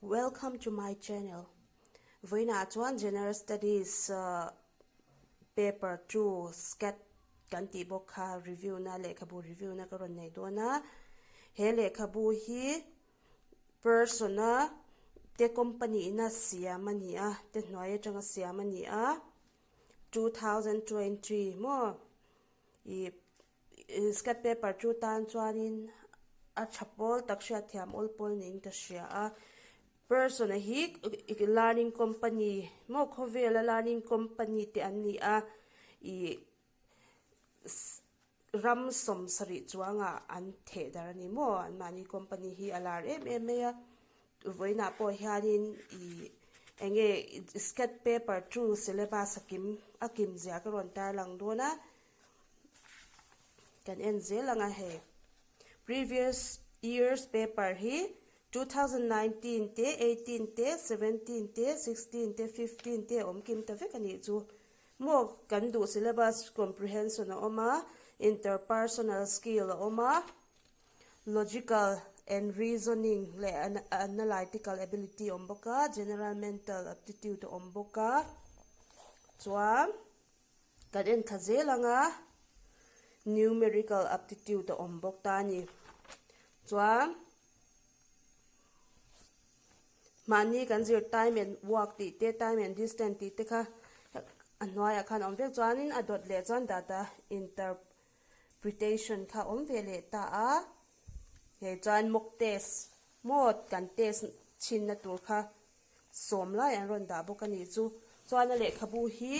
Welcome to my channel. Vawiinah chuan General Studies paper 2 scat kan tih bawk kha review na lehkhabu review na ka rawn nei dawn a. He lehkhabu hi person a te company ina siam a ni a, te hnuai atanga siam a ni a. 2023 maw ih Scat paper chu tan chuanin a tha pawl tak hriat thiam awl pawl niin ka hria a person a hi learning company maw khawvela learning company te an ni a ih ram sawmsarih chuangah an theh dar a ni maw anmahni company hi a lar em em mai a vawiinah pawh hianin ih eng nge scat paper chu syllabus a kim a kim zia ka rawn tarlang dawn a. Kan en zel ang a hei. Previous years paper hi 2019 te, 18 te, 17 te, 16 te, 15 te a awm kim ta vek a nih chu. Maw kan duh syllabus comprehension a awm a, interpersonal skill a awm a, logical and reasoning leh analytical ability a awm bawk a, general mental aptitude a awm bawk a, chuan. Kan en thla zel ang a, numerical aptitude a awm bawk ta a ni. Chuan mahni kan zir time and work tih te, time and distance tih te kha a hnuaiah khan a awm vek. Chuanin a dawt leh chuan data interpretation kha a awm ve leh ta a. Hei chuan mock test maw kan test chhinna tur kha Sawm lai an rawn dah bawk a nih chu. Chuan a lehkhabu hi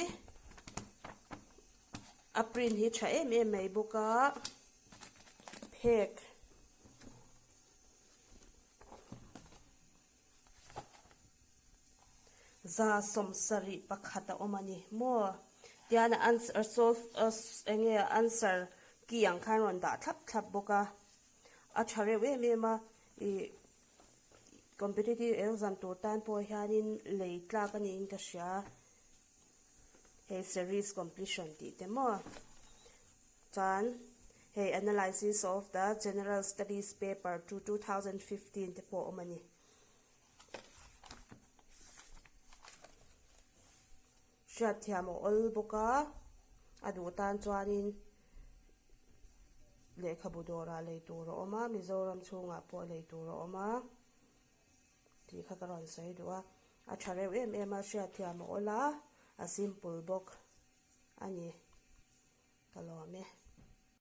a print hi tha em em mai bawk a, phek 171 a awm a ni maw? Tian a answer solve eng nge answer key ang khan rawn dah thlap thlap bawk a, a tha reuh em em a ih. Competitive exam tur tan pawh hianin lei tlak a niin ka hria hei series completion tih te maw chuan hei analysis of the general studies paper to 2015 te pawh a awm a ni. Hriatthiam a awl bawk a, a duh tan chuanin lehkhabu dawrah lei tur a awm a, Mizoram chhungah pawh lei tur a awm a tih kha ka rawn sawi duh a, a tha reuh em em a, hriatthiam a awl a, a simple bawk a ni ka lawm e.